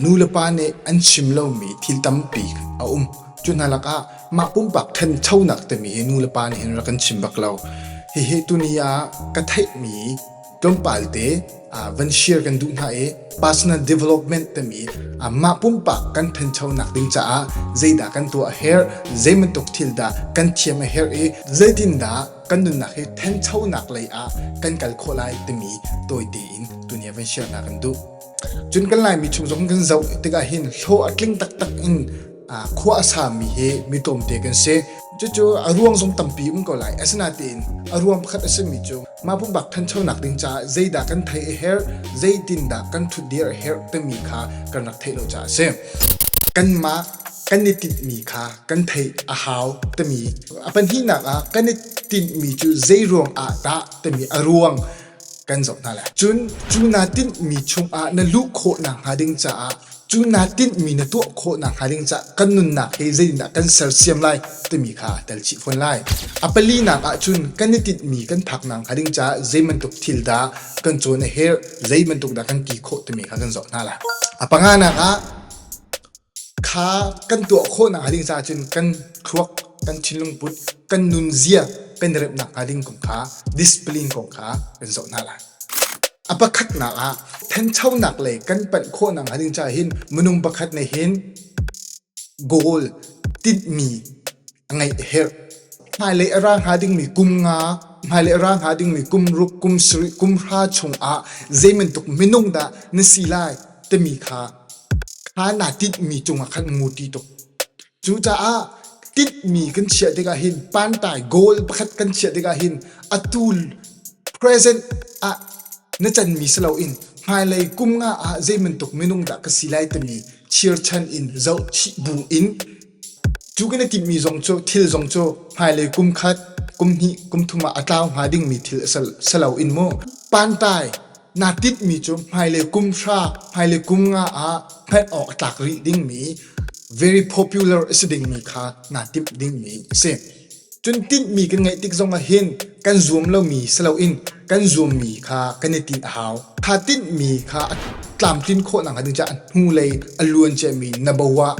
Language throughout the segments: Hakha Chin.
Nu le pa nih an chim lomi thil tampi a um. Cu hna lakah mah pumpak ṭhanchonak timi hi nu le pa nih hin rak kan chim bak lo. Hihi tuni ah ka theihmi tlawmpal te van share kan duh hna i personal development timi mah pumpak kan ṭhanchonak ding caah zeidah kan tuah a herh, zei bantuk thil dah kan thiam a herh i zeitindah kan nunnak hi ṭhanchonak lei ah kan kal khawh lai timi tawite in tuni ah van share hna kan duh. Cun kan Laimi chung zong kan zoh tikah hin hlawh a tling taktak in khua a sami hi mi tlawmte kan si. Cucu a ruang zong tampi um ko lai. Asinain a ruang pakhat a simi cu mah pumpak ṭhanchonak ding caah zeidah kan theih a herh, zeitindah kan ṭhutdir a herh timi kha kan rak theih lo caah a si. Kanmah kan i tinhmi kha kan theih a hau timi a pahnihnak ah kan i tinhmi cu zei ruang ah dah timi a ruang kan zoh hna lai. Cun cu naa tinhmi chungah na luh khawh nakhnga ding caah cu naa tinhmi na tuah khawh nakhnga ding caah kan nunnak hi zeitindah kan sersiam lai timi kha aa tel chih fawn lai. A palinak ah cun kan i tinhmi kan phak nakhnga ding caah zei bantuk thil dah kan cawn a herh, zei bantuk dah kan ti khawh timi kha kan zoh hna lai. A panganak ah Kha kan tuah khawh nakhnga ding caah cun kan thluak, kan thinlung put, kan nunzia kan i remh nakhnga ding kong kha discipline kong kha kan zoh hna lai. A pakhatnak ah thanchonak lei kan panh khawh nakhnga ding caah hin minung pakhat nih hin goal tinhmi a ngeih a herh. Hmailei a ra hnga dingmi kum nga, hmailei a ra hnga dingmi kum ruk, kum sarih, kum hra chungah zei bantuk minung dah na si lai timi kha kha naa tinhmi cungah khan ngu ti tuk. Cucaah tinhmi kan chiah tikah hin pantai goal pakhat kan chiah tikah hin atu present ah na canmi si loin hmailei kum nga ah zei bantuk minung dah ka si lai timi chirchan in zoh chih bu in Cu kan i timhmi zong cu thil zong cu hmailei kum khat, kum hnih, kum thum ah a tlau hnga dingmi thil a si loin mu. Pantai naa tinhmi cu hmailei kum hra, hmailei kum nga ah hman awk a tlak rih dingmi very popular a si dingmi kha naa timh dingmi a si. Cun tinhmi kan ngeih tik zong ah hin kan zuam lomi si loin kan zuammi kha kan i tinh a hau. Kha tinhmi kha a tlamtlin khawh nakhnga ding caah a hnulei a luan ciami na bo ah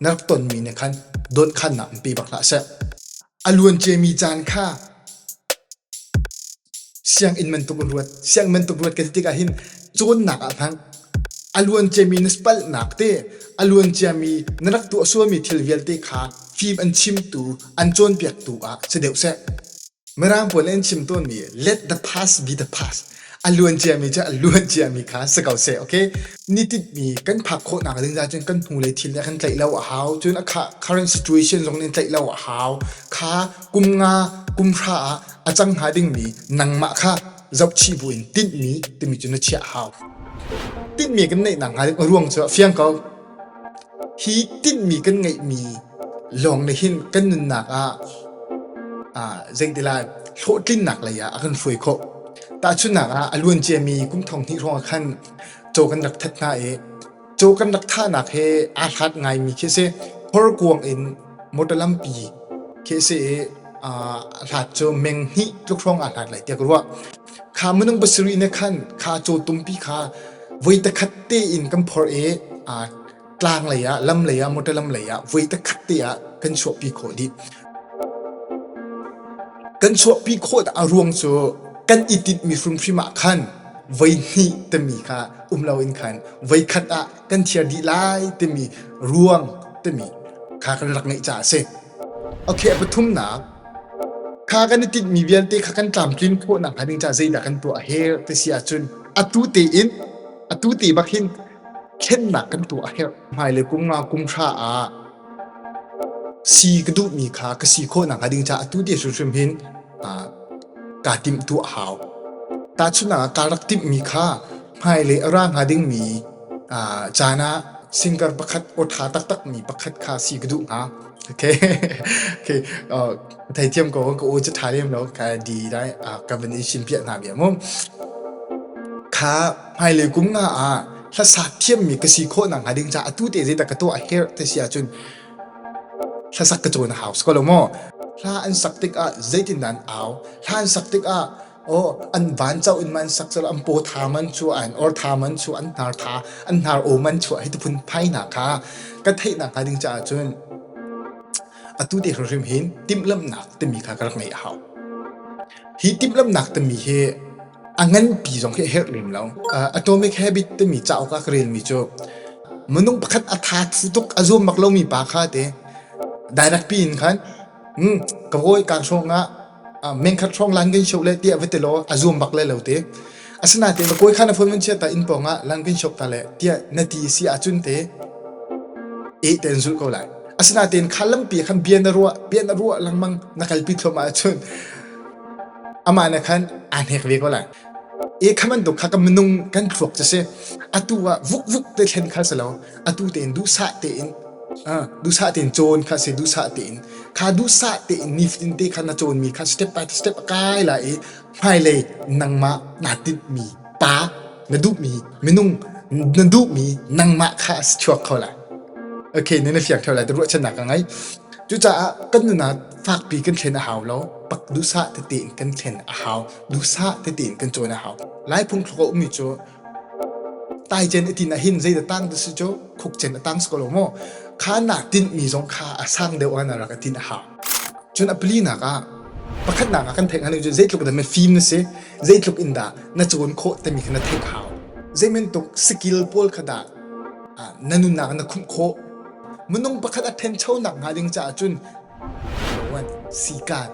na rak tonmi nih khan dawnkhannak in pe bak hlah seh. A luan ciami caan kha sianginn bantuk in ruat. Sianginn bantuk ruat ka ti tikah hin cawnnak ah hmang. A luan ciami na palhnak te, a luan ciami na rak tuah sualmi thil vialte kha fim an chimtu, an cawnpiaktu ah si deuh seh. Mirang pawl nih an chim tawnmi let the past be the past. A luan ciami cu a luan ciami kha si ko seh, okay? Nitinmi kan phak khawhnak ding cun kan hnulei thil nih a kan tlaih lo a hau. Cun a current situation zong nih tlaih lo a hau. Kha kum nga, kum hra ah a cang hnga dingmi nangmah kha zohchih buin tinhmi timi cu na chiah a hau. Tinhmi kan neih nak hnga ding a ruang cu a fiang ko. Hi tinhmi kan ngeihmi lawng nih hin kan nunnak ah zeiti lai hlawhtlinnak lei ah a kan hruai khawh. Tahchunhnak ah a luan ciami kum thong hnih hrawng ah khan caw kan rak that hna i caw kan rak thahnak he aa hlat ngaimi khi a si. Horkuang in motor lampi khi a si i a hlat cu meng hnih tluk hrawng aa hlat lai tiah ka ruah. Kha minung pasarih nih khan kha cawtumpi kha voi takhat tein kan phorh i tlang lei ah lam lei ah motor lam lei ah voi takhat te ah kan chuahpi khawh dih. Kan chuahpi khawh a ruang cu kan i tinhmi hrimhrim ah khan voi hnih timi kha um loin khan voi khat ah kan thiar dih lai timi ruang timi kha kan rak ngeih caah a si. Okay, a pathumnak kha kan i tinhmi vialte kha kan tlamtlin khawh nakhnga ding caah zeidah kan tuah a herh ti si ahcun atu tein atu te bak hin thlennak kan tuah a herh. Hmailei kum nga kum hra ah si ka duhmi kha ka si khawh nakhnga ding caah atu te hrimhrim hin kaa timh tuah a hau. Tahchunhnak ah kaa rak timhmi kha hmailei a ra hnga dingmi caan ah singer pakhat aw ṭha taktakmi pakhat kha si ka duh hnga. Okay. Okay. Uh, theithiam ko ka u cu ṭha lem lo ka di dai ka van i sim piah hna bia mu. Kha hmailei kum nga ah hlasa thiammi ka si khawh nak hnga ding ca atu te zeidah ka tuah a herh te si ahcun hlasak ka cawn a hau ko lo maw? Hla an sak tikah zeitin dah an au? Hla an sak tikah Aw an van cho in man sak cu an paw tha man chu an or tha man chu an hnar tha an hnar aw man chu hi phun phai na kha ka theih nak hnga ding caah cun atu te hrim hin timhlamhnak timi kha ka rak ngeih a hau. Hi timhlamhnak timi hi a nganpi zong hi a herh lem lo. Atomic Habit timi cauk ah ka relmi cu minung pakhat a tha thu tuk a zuam bak lomi pa kha te direct pi in khan ka vawi ka hrawng ah mengkhat hrawng lan kan show le tiah va ti law a zuam bak le lo te. Asinain kawi kha na phone van chia ta inn pawng ah lan kan shop ta le tiah na ti si ahcun te e te an zulh ko lai. Asinain kha lampi khan bia na ruah bia na ruah lengmang na kalpi thluahmah ahcun amah nih khan aa hnek ve ko lai. E kha bantuk kha ka minung kan thluak cu si. Atu ah vukvuk te thlen kha si lo. Atu tein duhsah tein duhsah tein cawn kha si duhsah tein kha duhsah tein nifatin te kha na cawnmi kha step by step a kai lai i hmailei nangmah naa tinhmi pa na duhmi minung na duhmi nangmah kha a chuak kho lai. Okay, na na fiang theo lai te ruahchannak ka ngei. Cucaah kan nun ah fakpi kan thlen a hau lo. Pak duhsah tete in kan thlen a hau. Duhsah tete in kan cawn a hau. Lai phungthluk a ummi cu taicen a tin ah hin zei da tang ti si cu khukcen a tang si ko lo maw? Kha nak tinhmi zong kha a sang deuh ah na rak i tinh a hau. Cun a palinak ah pakhatnak ah kan theih hnga cu zeitluk dah mifim na si, zeitluk in dah na cawn khawh timi kha na theih a hau. Zeibantuk skill pawl kha dah na nunnak na khumh khawh. Minung pakhat a ṭhenchonak hnga ding caah cun sikaan.